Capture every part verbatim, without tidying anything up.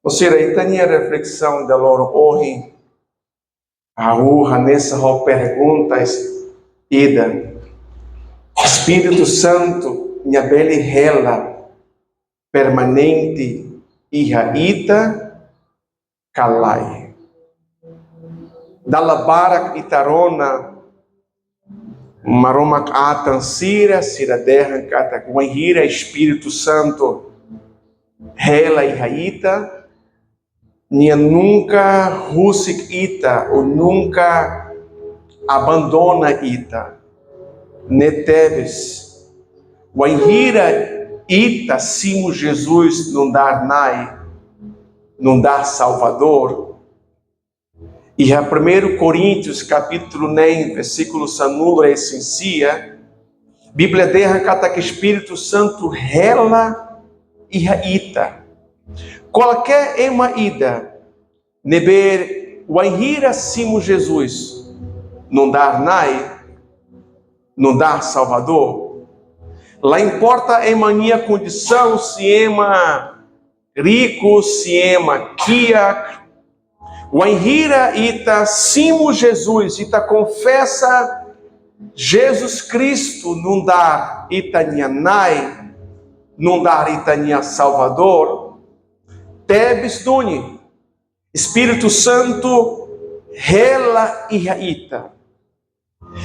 Ou seja, ita-nia reflesaun ida loron ohin, ha'u hanesan ho perguntas ida: Espíritu Santu nia bele hela permanente iha ita ka lae? Dala barak ita rona Maromak atan sira, sira dehan katak wainhira Espíritu Santu hela iha ita, nia nunka husik ita ou nunka abandona ita. Ne'e tebes, wainhira ita simu Jesus nu'udar Na'i, nu'udar Salvadór, iha Primeiru Koríntius kapítulu neen, versíkulu sanulu-resin-sia, Bíblia dehan katak Espíritu Santu hela iha ita. Kualkér ema ida ne'ebé wainhira simu Jesus nu'udar Na'i, nu'udar Salvadór, la importa ema nia kondisaun, se ema riku, se ema kiak, wainhira ita simu Jesus, ita konfesa Jesus Kristu nu'udar ita-nia Na'i, nu'udar ita-nia Salvadór, tebes duni Espíritu Santu hela iha ita.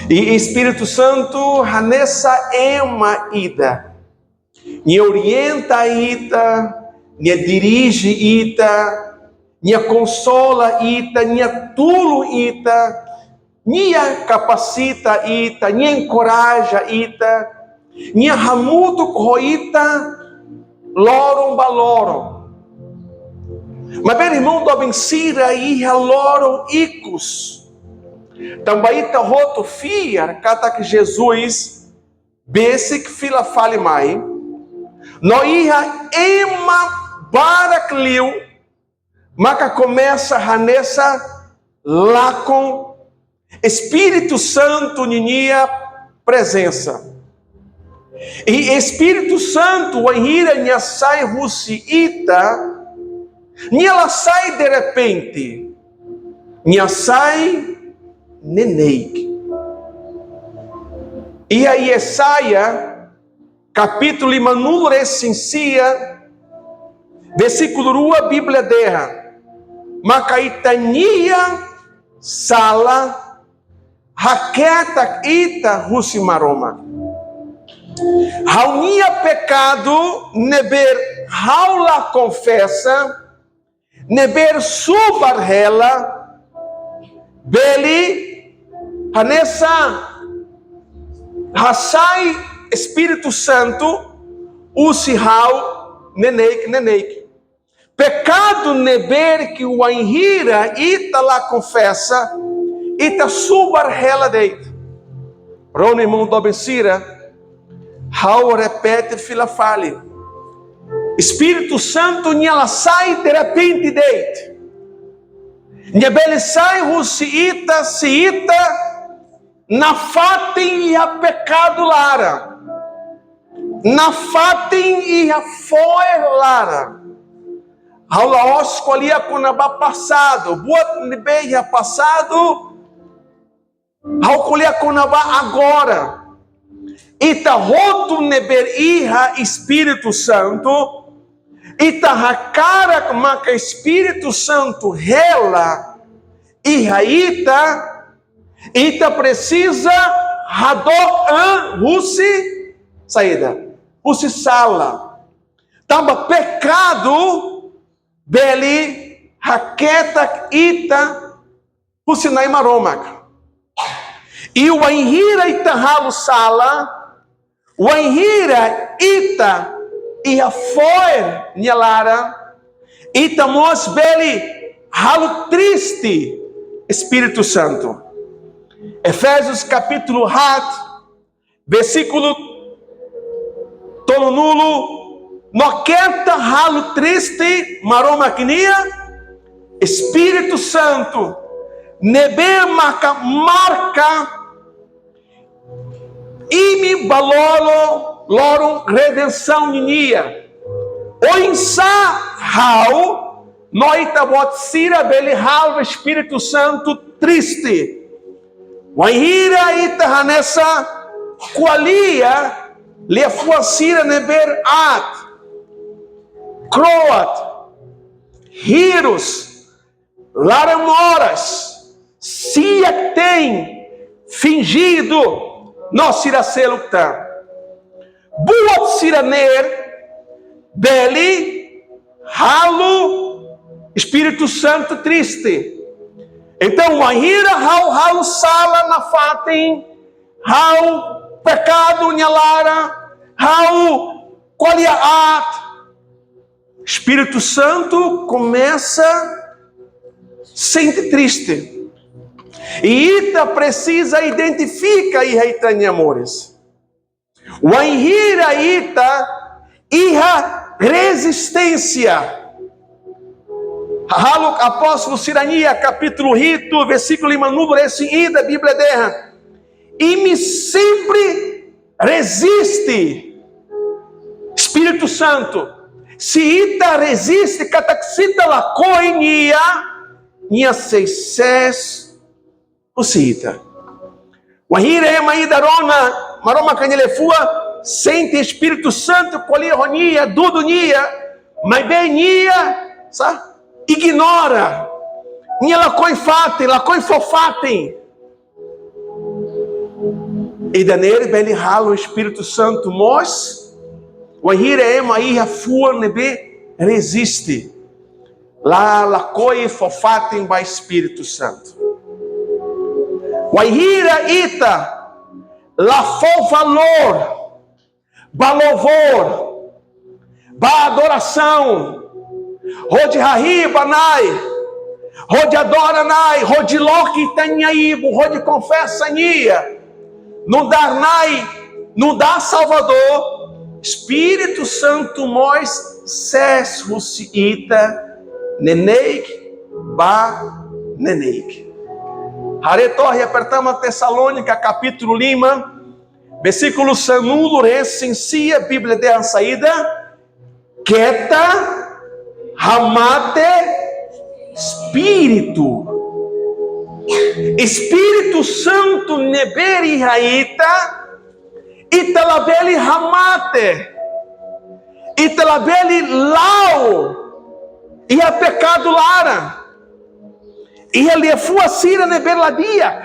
I Espíritu Santu hanesan ema ida. Nia orienta ita, nia dirije ita, nia konsola ita, nia tulun ita, nia kapasita ita, nia enkoraja ita, nia hamutuk ho ita loron ba loron. Maibé irmaun doben sira, iha loron ikus, tanba ita hotu fiar katak Jesus besik fila fali mai, no iha ema barak liu maka komesa hanesan lakon Espíritu Santu ninia prezensa. I Espíritu Santu, wainhira nia sai husi ita, nia la sai derrepente, nia sai neineik. Iha Yesaya kapítulu limanulu-resin-sia, versíkulu rua, Bíblia dehan: Maka ita-nia sala haketak ita husi Maromak. Ha'u-nia pekadu ne'ebé ha'u la konfesa, ne'ebé subar hela, bele hanesan hasai Espíritu Santu husi ha'u neineik-neineik. Pekadu ne'ebé ke wainhira ita la konfesa, ita subar hela de'it. Rona, irmaun doben sira, ha'u repete fila fali. Espíritu Santu nia la sai derrepente de'it. Nia bele sai husi ita, se ita nafatin iha pekadu laran, nafatin iha fo'er laran. Ha'u la'ós ko'alia kona-ba pasadu, buat ne'ebé iha pasadu, ha'u ko'alia kona-ba agora. Ita hotu ne'ebé iha Espíritu Santu, ita hakarak maka Espíritu Santu hela iha ita, ita presiza hadook an husi saida? Husi sala. Tanba pekadu bele haketak ita husi Na'i Maromak. I wainhira ita halo sala, wainhira ita iha fo'er nia laran, ita mós bele halo triste Espíritu Santu. Efésios kapítulu haat, versíkulu tolunulu: No keta halo triste Maromak nia Espíritu Santu, ne'ebé maka marka imi ba lolo loron redensaun ninian. Oinsá ha'u no ita-boot sira bele halo Espíritu Santu triste. Wainhira ita hanesan ko'alia liafuan sira ne'ebé aat, kro'at, hirus, laran moras, siak-teen, finjidu, no sira seluk tan. Buat sira-ne'e bele halo Espíritu Santu triste. Entaun, wainhira ha'u halo sala nafatin, ha'u pekadu nia laran, ha'u ko'alia aat, Espíritu Santu komesa sente triste. I ita presiza identifika iha ita-nia moris. Wainhira ita iha rezisténsia. Hahalok Apóstolu sira-nia kapítulu hitu, versíkulu limanulu-resin-ida, Bíblia dehan: Imi sempre reziste Espíritu Santu. Se ita reziste, katak se ita lakohi nia, nia sei sees husi ita. Wainhira ema ida rona Maromak nia liafuan, sente Espíritu Santu ko'alia ho nia, dudu nia, maibé nia, sá, ignora. Nia lakohi fatin, lakohi fó fatin. Ida-ne'e bele halo Espíritu Santu moos, wainhira ema iha fuan ne'ebé reziste, la lakohi fó fatin ba Espíritu Santu. Wainhira ita la fó valór ba louvór, ba adorasaun, hodi hahi'i ba Na'i, hodi adora Na'i, hodi loke ita-nia ibun, hodi konfesa nia nu'udar Na'i, nu'udar Salvadór, Espíritu Santu mós sees husi ita neineik ba neineik. Haree to'ok iha Pertama Tesalónika kapítulu lima, versíkulu sanulu-resin-sia, Bíblia dehan saida? Keta hamate Espíritu. Espíritu Santu ne'ebé iha ita, ita labele hamate. Ita labele la'o iha pekadu laran, iha liafuan sira ne'ebé la di'ak.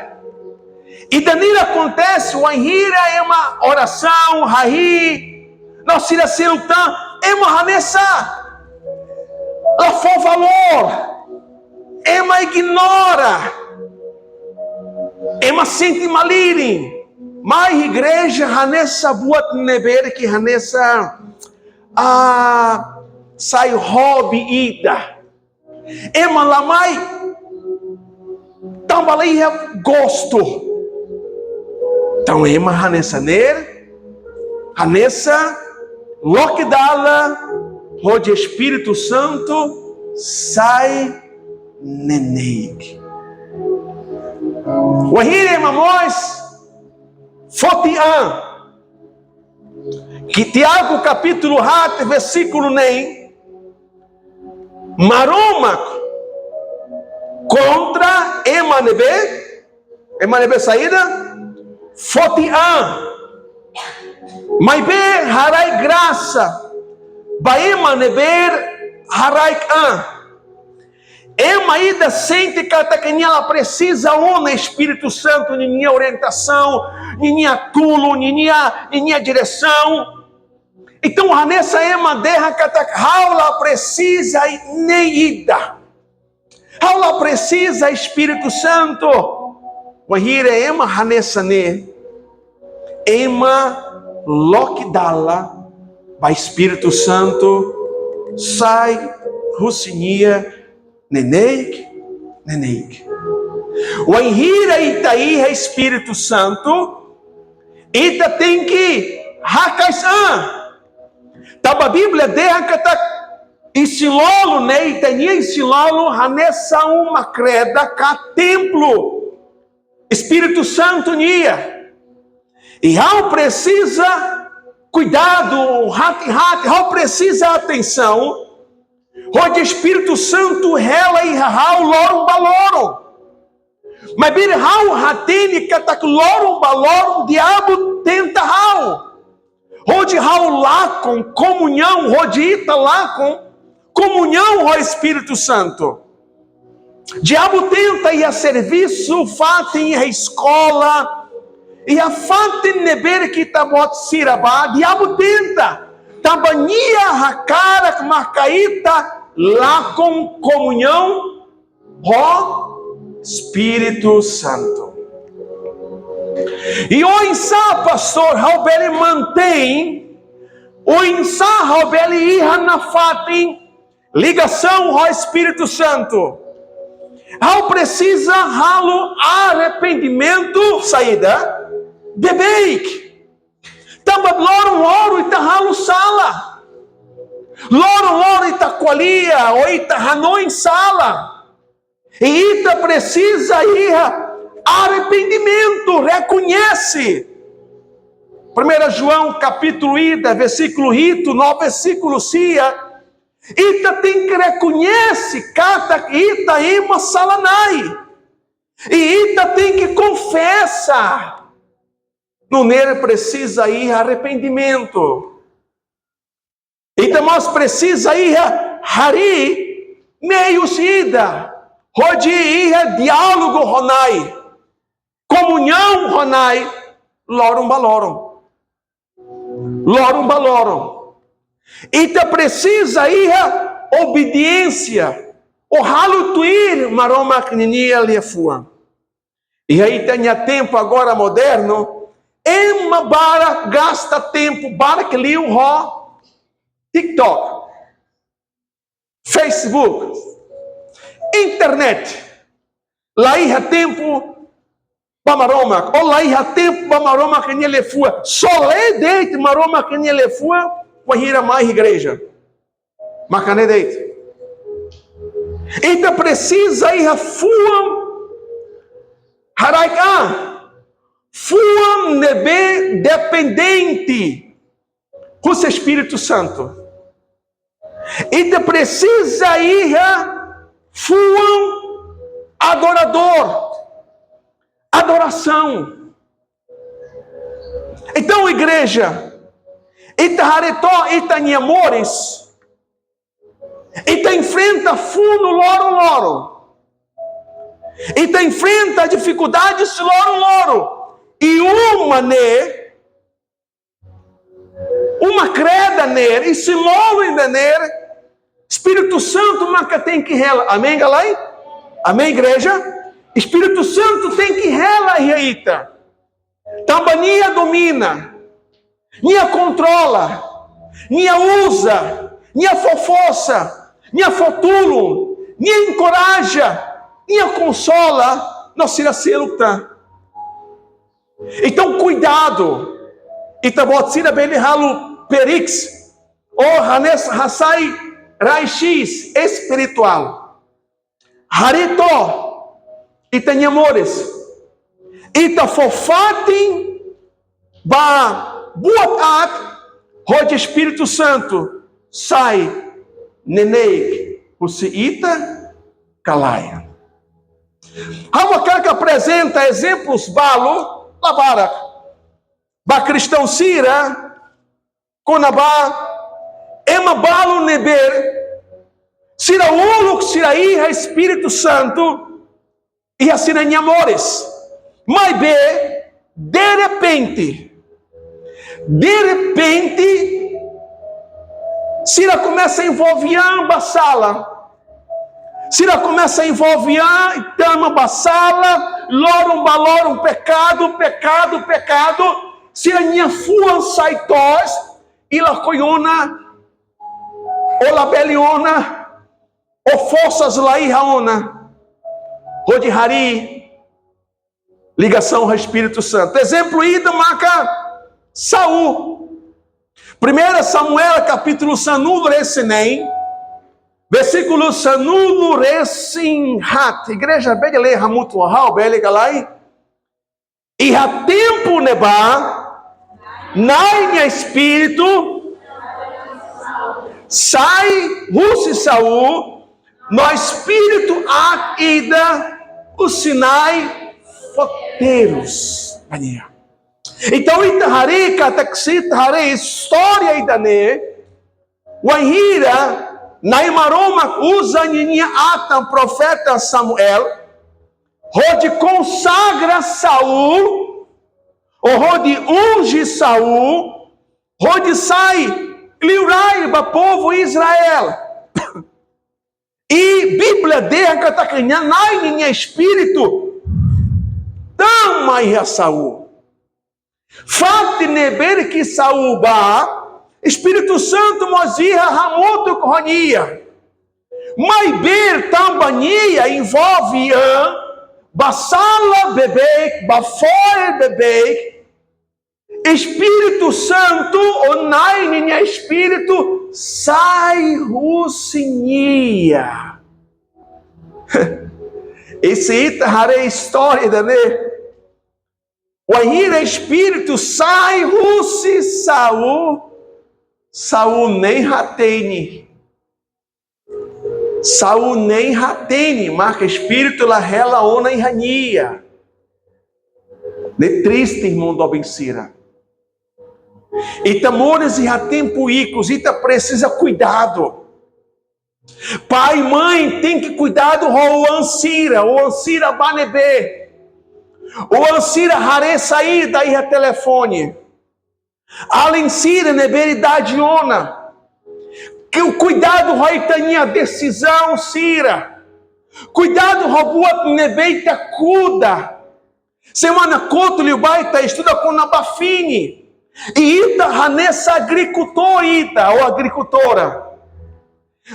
Ida-ne'e akontese wainhira ema orasaun, hahi'i, no sira seluk tan, ema hanesan la fó valór, ema ignora, ema sente malirin. Mai igreja hanesan buat ne'ebé ke hanesan, ah, sai hobby ida. Ema la mai tanba la iha gostu. Entaun ema hanesan ne'e, hanesan loke dalan hodi Espíritu Santu sai neineik. Wainhira ema mós foti an. Iha Tiago kapítulu haat, versíkulu neen, Maromak kontra ema ne'ebé, ema ne'ebé saida? Foti an. Maibé haraik grasa ba ema ne'ebé haraik an. Ema ida sente katak nia la presiza ona Espíritu Santu ninia orientasaun, ninia tulun, ninia, ninia diresaun. Entaun, hanesan ema dehan katak ha'u la presiza nein ida. Ha'u la presiza Espíritu Santu. Wainhira ema hanesan ne'e, ema loke dalan ba Espíritu Santu sai husi nia neineik, neineik. Wainhira ita iha Espíritu Santu, ita tenke haka'as an. Tanba Bíblia dehan katak isin-lolon ne'e, ita-nia isin-lolon hanesan uma kreda ka templu Espíritu Santu nian. I ha'u presiza kuidadu, hati-hati, ha'u presiza atensaun, Hodi Espíritu Santu hela iha ha'u loron ba loron. Maibé ha'u hatene katak loron ba loron diabu tenta ha'u. Hodi ha'u lakon komuñaun, hodi ita lakon komuñaun ho Espíritu Santu. Diabu tenta iha servisu, fatin iha eskola, iha fatin ne'ebé ke ita-boot sira bá, diabu tenta. Tanba nia hakarak maka ita lakon komuñaun ho Espíritu Santu. I oinsá, pastór, ha'u bele mantein, oinsá ha'u bele iha nafatin ligasaun ho Espíritu Santu? Ha'u presiza halo arrependimentu saida? Beibeik. Tanba loron-loron ita halo sala. Loron-loron ita ko'alia, ou ita hanoin sala. I ita presiza iha arrependimentu, rekoñese. Primeira João kapítulu ida, versíkulu hitu no versíkulu sia. Ita tenke rekoñese katak ita ema sala-na'in. I ita tenke konfesa. Nune'e presiza iha arrependimentu. Ita mós presiza iha harii meius ida hodi iha diálogu ho Na'i, komuñaun ho Na'i, loron ba loron. Loron ba loron. Ita presiza iha obediénsia, ou halo tuir Maromak ninia liafuan. Iha ita-nia tempu agora modernu, ema barak gasta tempu barak liu ho TikTok, Facebook, internet. La iha tempu ba Maromak, ou la iha tempu ba Maromak nia liafuan. Só lee de'it Maromak nia liafuan wainhira mai igreja. Maka ne'e de'it. Ita presiza iha fuan haraik an, fuan ne'ebé dependente husi Espíritu Santu. Ita presiza iha fuan adoradór, adorasaun. Entaun, igreja, ita haree took ita-nia moris, ita enfrenta funu loron-loron. Ita enfrenta difikuldades loron-loron. I uma ne'e, uma kreda ne'e, i se logo ainda ne'e, Espíritu Santu maka tenke hela. Amén, ka lae? Amén, igreja? Espíritu Santu tenke hela iha ita. Tanba nia domina, nia kontrola, nia uza, nia fó forsa, nia fó tulun, nia enkoraja, nia konsola, no sira seluk tan. Entaun, kuidadu, ita-boot sira bele halo periks, ou hanesan hasai raio-x espirituál. Harii took ita-nia moris. Ita fó fatin ba buat aat hodi Espíritu Santu sai neineik husi ita ka lae. Ha'u hakarak aprezenta ezemplus balu, la barak, ba kristaun sira, kona-ba ema balu ne'ebé sira uluk sira iha Espíritu Santu iha sira-nia moris. Maibé, derrepente, derrepente, sira komesa envolve an ba sala. Sira komesa envolve an, tama ba sala, loron ba loron, pekadu, pekadu, pekadu. Sira-nia fuan sai toos, i lakohi ona, ou labele ona, ou forsa la iha ona hodi harii ligasaun ho Espíritu Santu. Ezemplu ida maka Saul. Primeira Samuel, kapítulu sanulu-resin-neen, versíkulu sanulu-resin-haat. Igreja, bele lee hamutuk ho ha'u, bele ka lae? Iha tempu ne'ebá, Na'i nia Espíritu sai husi Saul, no espíritu aat ida husi Na'i fó terus ba nia. Entaun, ita haree katak, se ita haree istória ida-ne'e, wainhira Na'i Maromak uza ninia atan profeta Samuel hodi konsagra Saul, ou hodi unje Saul, hodi sai liurai ba povu Israel. I Bíblia dehan katak Na'i ninia espíritu tama iha Saul. Fatin ne'ebé ke Saul bá, Espíritu Santu mós iha hamutuk ho nia. Maibé tanba nia envolve an ba sala beibeik, ba fo'er beibeik, Espíritu Santu, ou Na'i ninia espíritu, sai husi nia. I se ita haree istória ida-ne'e, wainhira espíritu sai husi Saul, Saul nein hatene. Saul nein hatene, maka espíritu la hela ona iha nia. Ne'e triste, irmaun doben sira. Ita moris iha tempu ikus, ita presiza kuidadu. Pai, mãe tenke kuidadu ho oan sira, oan sira bá ne'ebé. Oan sira haree saida iha telefone. Alin sira ne'ebé idade ona. Ku-, kuidadu ho ita-nia desizaun sira. Kuidadu ho buat ne'ebé ita kuda. Semana kotuk liubá ita estuda kona-ba fini. I ita hanesan agrikultór ita, ou agrikultora.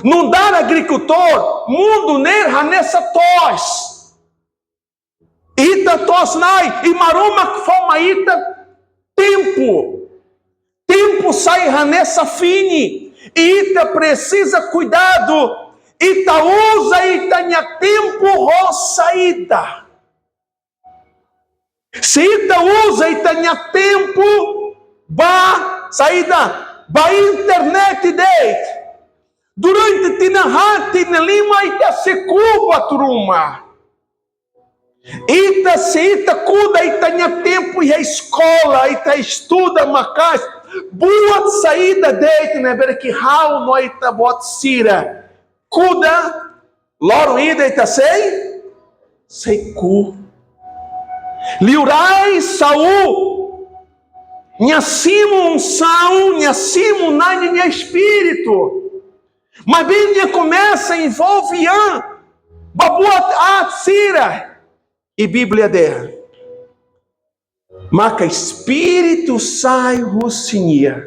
Nu'udar agrikultór, mundu ne'e hanesan to'os. Ita to'os-na'in, i Maromak fó mai ita tempu. Tempu sai hanesan fini. I ita presiza kuidadu. Ita uza ita-nia tempu ho saida. Se ita uza ita-nia tempu ba saida, ba internet de'it, durante tinan haat, tinan lima ita sei kuu buat ruma. Ita, se ita kuda ita-nia tempu iha eskola, ita estuda maka'as, buat saida de'it ne'ebé ke ha'u no ita-boot sira kuda, loron ida ita sei, sei kuu. Liurai Saul, nia simu unsaun, nia simu Na'i ninia espíritu. Maibé nia komesa envolve an ba buat aat sira. I Bíblia dehan, maka espíritu sai husi nia.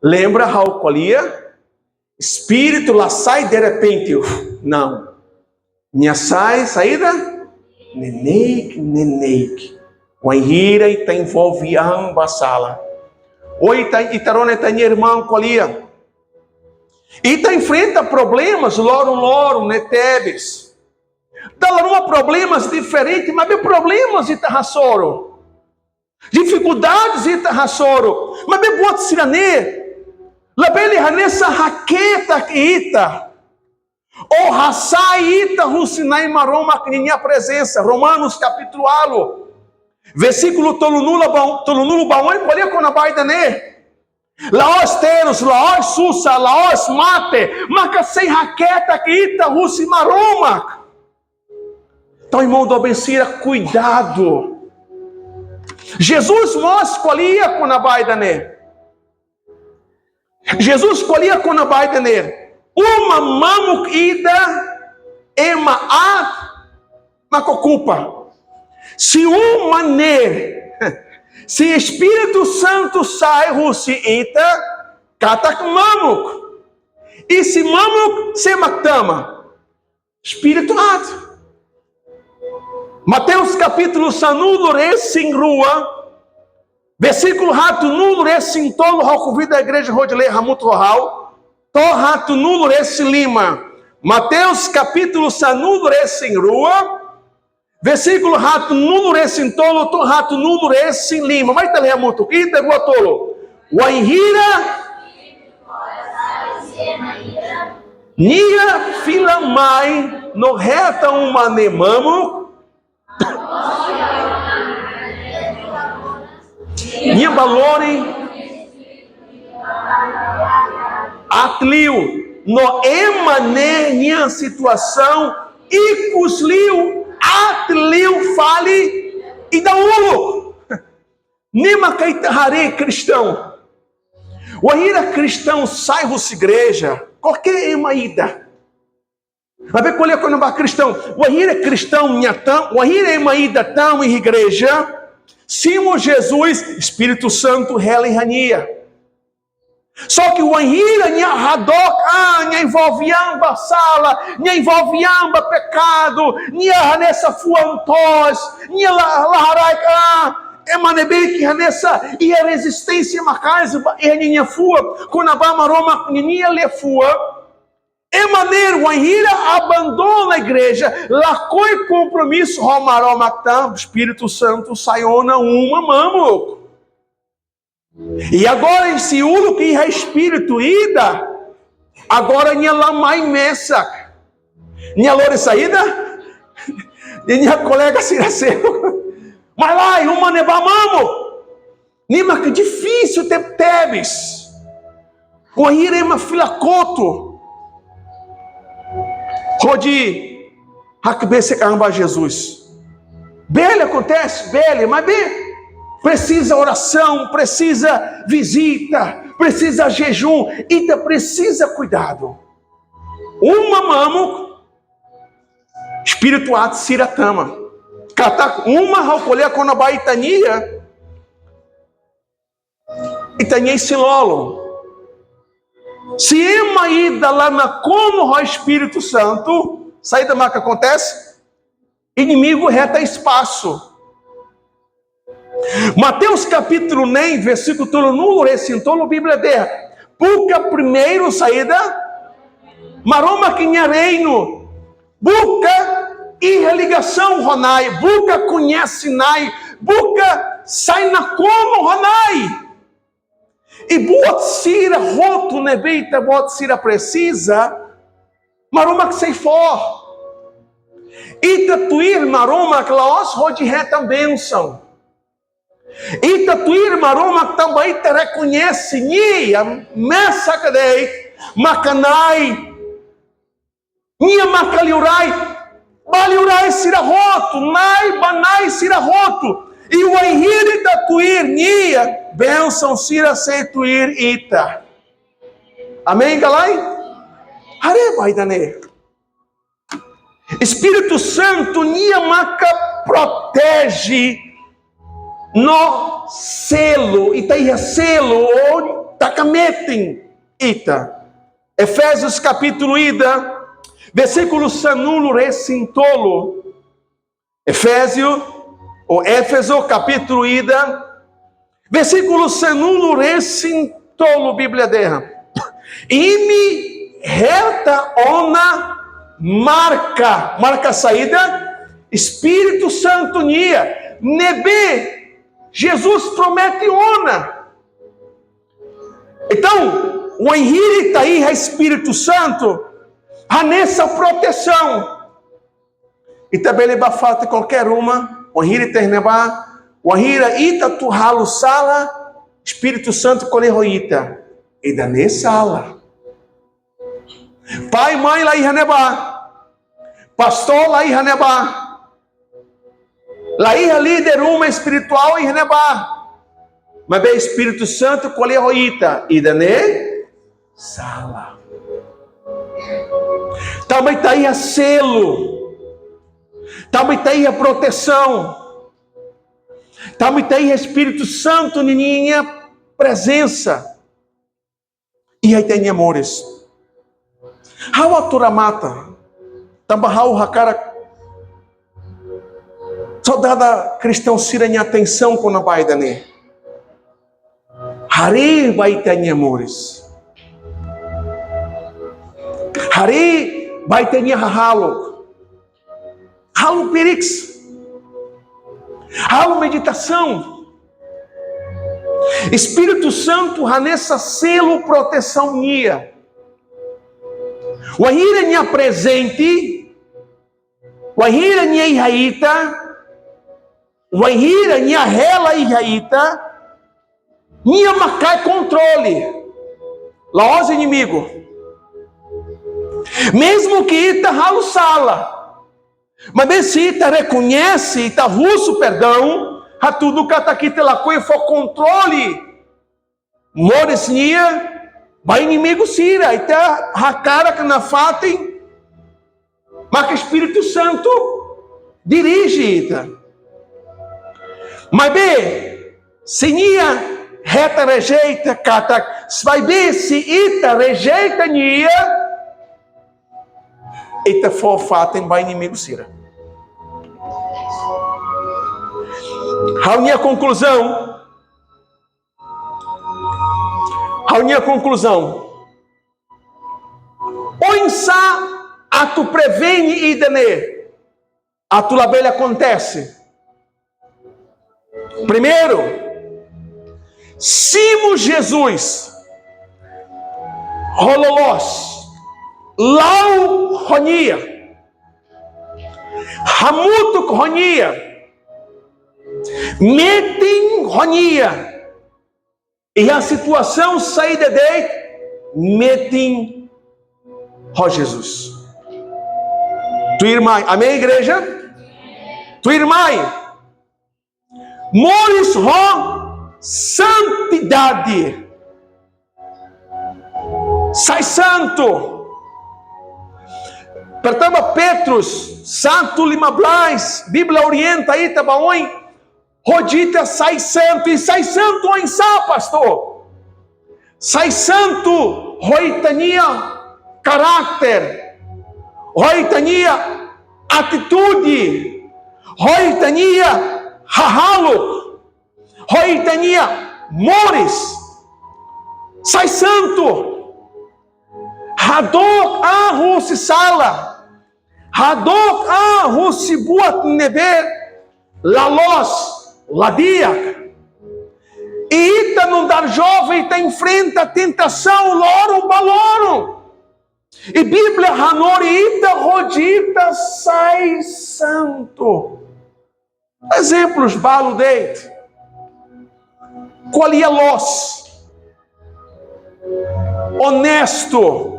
Lembra ha'u ko'alia? Espíritu la sai derrepente. Uf, não. Nia sai saida? Neineik, neineik. Wainhira ita envolve an ba sala. Ou ita, ita rona ita-nia irmaun ko'alia. Ita enfrenta problemas loron-loron, ne'e tebes. Dala ruma problemas diferentes, maibé problemas ita hasoru. Difikuldades ita hasoru. Maibé buat sira-ne'e labele hanesan haketak ita, ou hasai ita husi Na'i Maromak ninia prezensa. Romanos kapítulu ualu, versíkulu tolunulu ba, tolunulu ba oin, ko'alia kona-ba ida-ne'e. La'ós terus, la'ós susar, la'ós mate, maka sei haketak ita husi Maromak. Entaun, irmaun doben sira, kuidadu. Jesus mós ko'alia kona-ba ida-ne'e. Jesus ko'alia kona-ba ida-ne'e. Uma mamuk ida ema aat mak okupa. Se uma ne'e, se Espíritu Santu sai husi ita, katak mamuk. I se mamuk, sé mak tama? Espíritu aat. Mateus kapítulu sanulu-resin-rua, versíkulu haatnulu-resin-tolu, ha'u konvida igreja hodi lee hamutuk ho ha'u, to'o haatnulu-resin-lima. Mateus kapítulu sanulu-resin-rua, versíkulu haatnulu-resin-tolu to'o haatnulu-resin-lima. Mai ita lee hamutuk. Ida, rua, tolu. Wainhira. Nia fila mai no hetan uma ne'e mamuk. Nia bá lori aat liu, no ema ne'e nia situasaun ikus liu, aat liu fali ida uluk. Ne'e mak ita haree kristaun. Wainhira kristaun sai husi igreja, kualkér ema ida. Maibé ko'alia kona-ba kristaun. Wainhira kristaun nia tama, wainhira ema ida tama iha igreja, simu Jesus, Espíritu Santu hela iha nia. Só ke wainhira nia hadook an, nia envolve an ba sala, nia envolve an ba pekadu, nia hanesan fuan toos, nia la, la haraik an, ema ne'ebé ke hanesan iha rezisténsia maka'as ba iha ninia fuan kona-ba Maromak ninia liafuan. Ema ne'e wainhira abandona igreja, lakohi kompromisu ho Maromak tan, Espíritu Santu sai ona uma mamuk. I agora, se uluk iha espíritu ida, agora nia la mai mesak. Nia lori saida? Nia kolega sira seluk mai lai, uma ne'ebá mamuk. Ne'e mak difisil tebetebes. Wainhira ema fila kotuk hodi hakbesik an ba Jesus. Bele akontese, bele, maibé presiza orasaun, presiza vizita, presiza jejún, ita presiza kuidadu. Uma mamuk, espíritu aat sira tama. Katak uma ha'u ko'alia kona-ba ita-nia, ita-nia isin-lolon. Se ema ida la nakonu ho Espíritu Santu, saida mak akontese? Inimigu hetan espasu. Mateus kapítulu neen, versíkulu tolunulu-resin-tolu, Bíblia dehan: buka primeiru saida? Maromak nia reinu. Buka iha ligasaun ho Na'i, buka koñese Na'i, buka sai nakonu ho Na'i. I buat sira hotu ne'ebé ita-boot sira presiza, Maromak sei fó. Ita tuir Maromak la'ós hodi hetan bensaun. Ita tuir Maromak tanba ita rekoñese Nia mesak de'it maka Na'i. Nia maka Liurai ba liurai sira hotu, Na'i ba na'i sira hotu. I wainhira ita tuir Nia, bensaun sira sei tuir ita. Amen ka lae? Haree ba ida-ne'e. Espíritu Santu Nia maka proteje no selu, ita iha selu, ou taka metin ita. Efésios kapítulu ida, versíkulu sanulu-resin-tolu. Efésios, ou Éfeso kapítulu ida, versíkulu sanulu-resin-tolu, Bíblia dehan: imi hetan ona marka, marka saida? Espíritu Santu nian, ne'ebé Jesus promete ona. Entaun, wainhira ita iha Espíritu Santu, hanesan protesaun. Ita bele bá fatin kualkér uma, wainhira ita iha ne'ebá, wainhira ita atu halo sala, Espíritu Santu ko'alia ho ita: ida-ne'e sala. Pai, mãe la iha ne'ebá. Pastór la iha ne'ebá. La iha líder uma espirituál iha ne'ebá. Maibé Espíritu Santu ko'alia ho ita: ida-ne'e sala. Tanba ita iha selu. Tanba ita iha protesaun. Tanba ita iha Espíritu Santu ninia prezensa iha ita-nia moris. Ha'u atu remata, tanba ha'u hakarak ha'u dada kristaun sira-nia atensaun kona-ba ida-ne'e. Haree ba ita-nia moris. Haree ba ita-nia hahalok. Halo piris. Halo meditasaun. Espíritu Santu hanesan selu protesaun nian. Wainhira nia prezente, wainhira nia iha ita, wainhira nia hela iha ita, nia mak iha kontrole. La'ós inimigu. Mezmu ke ita halo sala, maibé se ita rekoñese, ita husu perdaun, hatudu katak ita lakohi fó kontrole moris nian ba inimigu sira, ita hakarak nafatin maka Espíritu Santu dirije ita. Maibé, se nia hetan rejeita katak, maibé se ita rejeita nia, ita fó fatin ba inimigu sira. Ha'u-nia konkluzaun, ha'u-nia konkluzaun. Oinsá atu prevene ida-ne'e atu labele akontese? Primeiru, simu Jesus ho loloos, la'o ho nia, hamutuk ho nia, metin ho nia. Iha situasaun saida de'it, metin ho Jesus. Tuirmai, amen, igreja? Tuirmai, moris ho santidade. Sai santu. Pertama Petrus satu lima belas, Bíblia orienta ita ba oin hodi ita sai santu. I sai santu oinsá, pastór? Sai santu ho ita-nia karakter, ho ita-nia atitude, ho ita-nia hahalok, ho ita-nia moris. Sai santu. Hadook an husi sala. Hadook an husi buat ne'ebé la loos, la di'ak. I ita nu'udar joven, ita enfrenta tentasaun loron ba loron. I Bíblia hanorin ita hodi ita sai santu. Ezemplus balu de'it. Ko'alia loos. Onestu.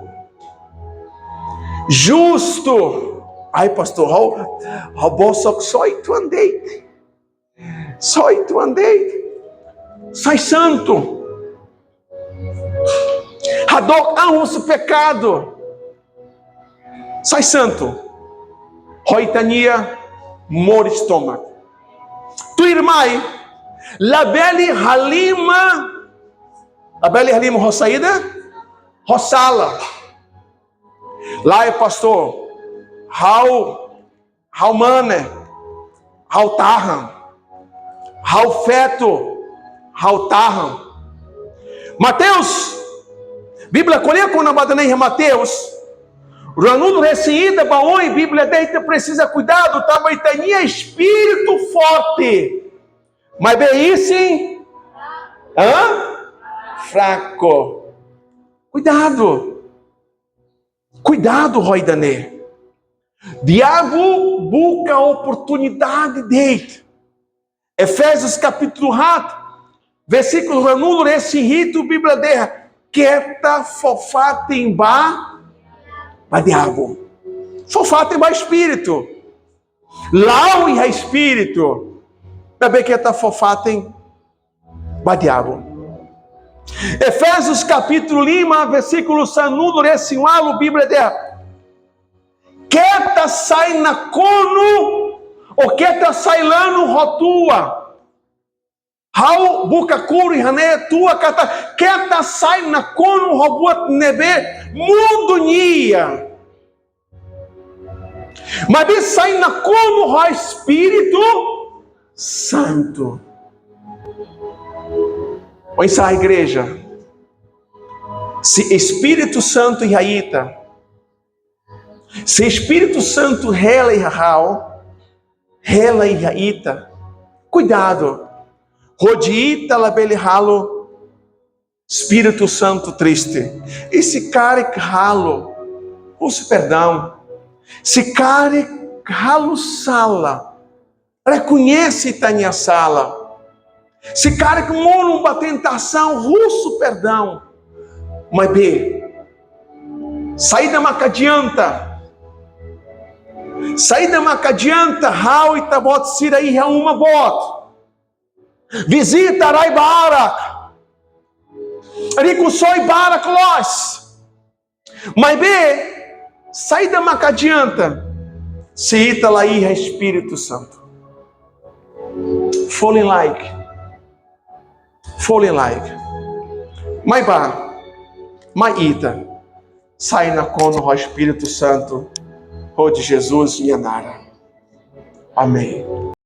Justu. Ai, pastór, ha'u, ha'u bosok só uitoan de'it. Só uitoan de'it. Sai santu. Hadook an husi pekadu. Sai santu. Ho ita-nia moris tomak. Tuirmai, labele halimar, labele halimar ho saida? Ho sala. Lae, pastór, ha'u, ha'u mane, ha'u tahan. Ha'u feto, ha'u tahan. Mateus, Bíblia ko'alia kona-ba ida-ne'e iha Mateus ruanulu-resin-ida ba oin, Bíblia dehan ita presiza kuidadu, tanba ita-nia espíritu forte, maibé isin, hã? Fraku. Kuidadu. Kuidadu ho ida-ne'e. Diabu buka oportunidade de'it. Efésios kapítulu haat, versíkulu ruanulu-resin-hitu, Bíblia dehan: keta fó fatin ba, ba diabu. Fó fatin ba espíritu. La'o iha espíritu. Maibé keta fó fatin ba diabu. Efésios kapítulu lima, versíkulu sanulu-resin-ualu, Bíblia dehan: keta sai nakonu, ou keta sai lanu ho tua. Ha'u buka kuru iha ne'e tua katak keta sai nakonu ho buat ne'ebé mundu nian. Maibé sai nakonu ho Espíritu Santu. Oinsá, igreja? Se Espíritu Santu iha ita, se Espíritu Santu hela iha ha'u, hela iha ita, kuidadu hodi ita labele halo Espíritu Santu triste. I se karik halo, husu perdaun. Se karik halo sala, rekoñese ita-nia sala. Se karik monu ba tentasaun, husu perdaun. Maibé, saida maka adianta? Saida maka adianta ha'u, ita-boot sira iha uma boot, vizita rai barak, rikusoin barak loos. Maibé, saida maka adianta se ita la iha Espíritu Santu? Folin-laek. Folin-laek. Mai bá, mai ita sai nakonu ho Espíritu Santu, hodi Jesus nia naran. Amen.